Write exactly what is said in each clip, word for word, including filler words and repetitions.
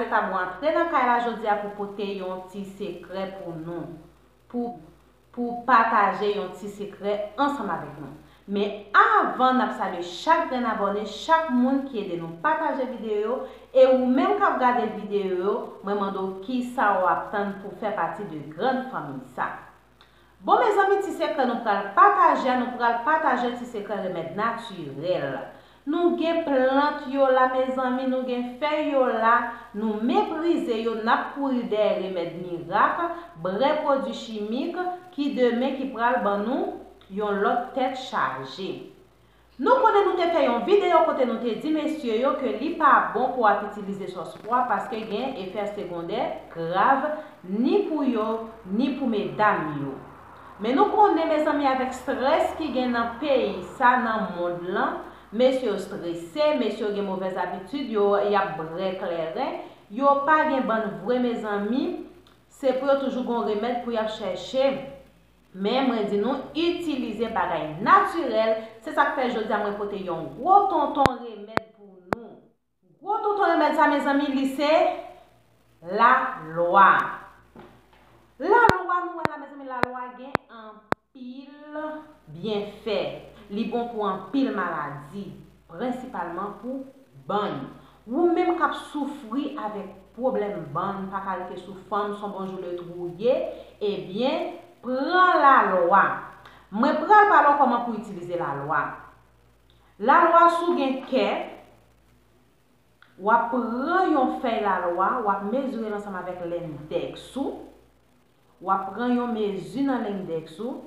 Tabou antre nan kay la jodi a pou pote yon ti sekrè pou nou, pou, pou pataje yon ti sekrè ansanm avèk nou. Men avan n ap salye chak grenn abòne, chak moun ki ede nou pataje videyo yo, e ou menm k ap gade videyo yo, mwen mande w kisa w ap tann pou fè pati de grann fanmi sa. Bon, mezanmi, ti sekrè nou pral pataje a, nou pral pataje ti sekrè remèd natirèl. Nou gen plant yo la, mezanmi, nou gen fèy yo la, nou meprize yo, n ap kouri dèyè remèd mirak, brè pwodui chimik, ki demen ki pral ban nou yon lòt tèt chaje. Nou konnen nou te fè yon videyo kote nou te di mesye yo ke li pa bon pou w ap itilize sòs pwa paske gen efè segondè grav ni pou yo, ni pou medam yo. Men nou konnen, mezanmi, avèk strès ki gen nan peyi sa, nan mond lan, mesye yo strese, mesye yo gen movèz abitid, yo, y ap brè kleren, yo pa gen bann vre, mezanmi, se pou yo toujou gon remèd pou y ap chèche. Men mwen di nou, itilize bagay natirèl. Se sa k fè jodi a mwen pote yon gwo tonton remèd pou nou. Gwo tonton remèd sa, mezanmi, li se lalwa. Lalwa, nou wè la, mezanmi, lalwa gen anpil byenfè. Li bon pou anpil maladi, prensipalman pou bann. Ou menm k ap soufri avèk pwoblèm bann, pa ka rete sou fanm, son bonjou le twou ye, ebyen, pran lalwa. Mwen pral pale w kòman pou itilize lalwa. Lalwa, si w gen kè, w ap pran yon fèy lalwa, w ap mezire l ansanm avèk lendèks ou, w ap pran yon mezi nan lendèks ou,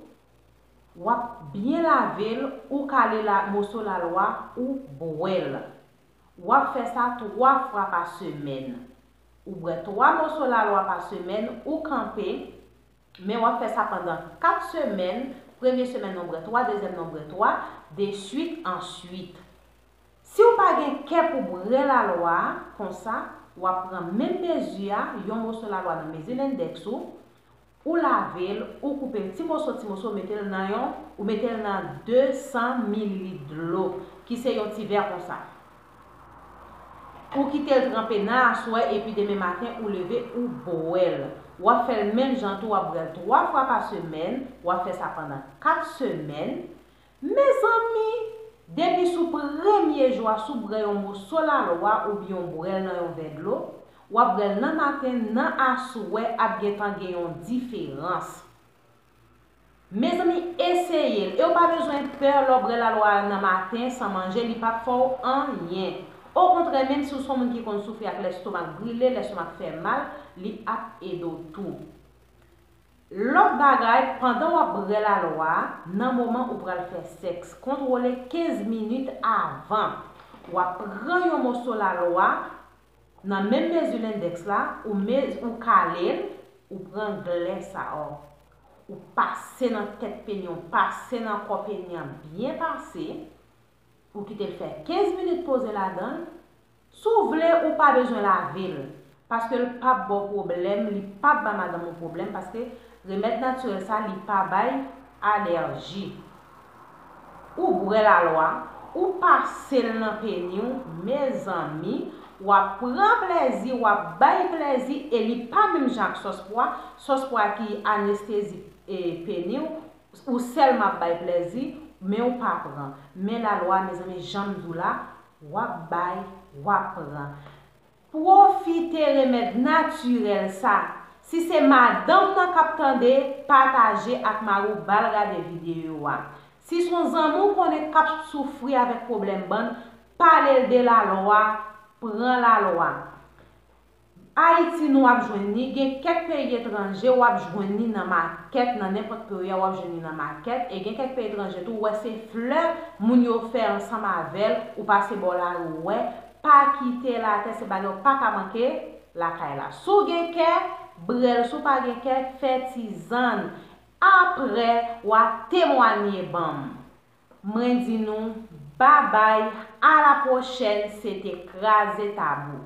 w ap byen lave l, ou kale la, moso lalwa, ou bwè l. W ap fè sa twa fwa pa semèn. Ou bwè twa moso lalwa pa semèn, ou kanpe, men w ap fè sa pandan kat semèn. Premye semèn nan w bwè twa, dezyèm nan w bwè twa, de swit an swit. Si w pa gen kè pou bwè lalwa a, konsa, w ap pran menm mezi a, yon moso lalwa nan mezi lendèks ou, ou lave l, ou koupe l ti moso, ti moso, ou mete l nan yon, ou mete l nan de san mililit dlo, ki se yon ti vè konsa. Ou kite l tranpe nan aswè, epi demen maten, ou leve, ou bwè l. W ap fè l menm jan tou, w ap bwè l twa fwa pa semèn, w ap fè sa pandan kat semèn. Mezanmi, depi sou premye jou a, si w bwè yon moso lalwa oubyen w bwè l nan yon vè dlo, w ap bwè l nan maten, nan aswè, ap gentan gen yon diferans. Mezanmi, eseye l. E w pa bezwen pè lè w bwè lalwa a nan maten san manje, li p ap fè w anyen. Okontrè, menm si w se yon moun ki konn soufri ak lèstomak brile, lèstomak fè mal, li ap ede w tou. Lòt bagay, pandan w ap bwè lalwa a, nan moman ou pral fè sèks, kontwole kenz minit avan. W ap pran yon moso lalwa, nan menm mezi lendèks la, ou mez-, ou kale l, ou pran glè sa, o. Ou pase nan tèt peni an, pase nan kò peni an byen pase. Ou kite l fè kenz minit poze ladan l. Si w vle, ou pa bezwen lave l, paske l p ap ba w pwoblèm, li p ap ba madanm ou pwoblèm, paske remèd natirèl sa, li pa bay alèji. Ou bwè lalwa, ou pase l nan peni w, mezanmi, w ap pran plèzi, w ap bay plèzi, e li pa menm jan ak sòs pwa, sòs pwa ki anestezi, e, peni w, ou sèlman ap bay plèzi, men w pa pran. Men lalwa, mezanmi, jan m di w la, w ap bay, w ap pran. Pwofite remèd natirèl sa. Si se madanm nan k ap tande, pataje ak mari w, ba l gade videyo a. Si se yon zanmi w konnen k ap soufri avèk pwoblèm bann, pale l de lalwa, pran lalwa. Ayiti, nou ap jwenn li, gen kèk peyi etranje, w ap jwenn li nan makèt, nan nenpòt peyi a, w ap jwenn li nan makèt, e gen kèk peyi etranje tou, w wè se flè moun yo fè ansanm avè l, ou pase bò lari, ou wè, pa kite l atè, se bagay ou pa ka manke lakay la. Si w gen kè, bwè l, si w pa gen kè, fè tizann. Apre, w a temwanye ban m. Mwen di nou babay, a la pwochèn, se te Kraze Tabou.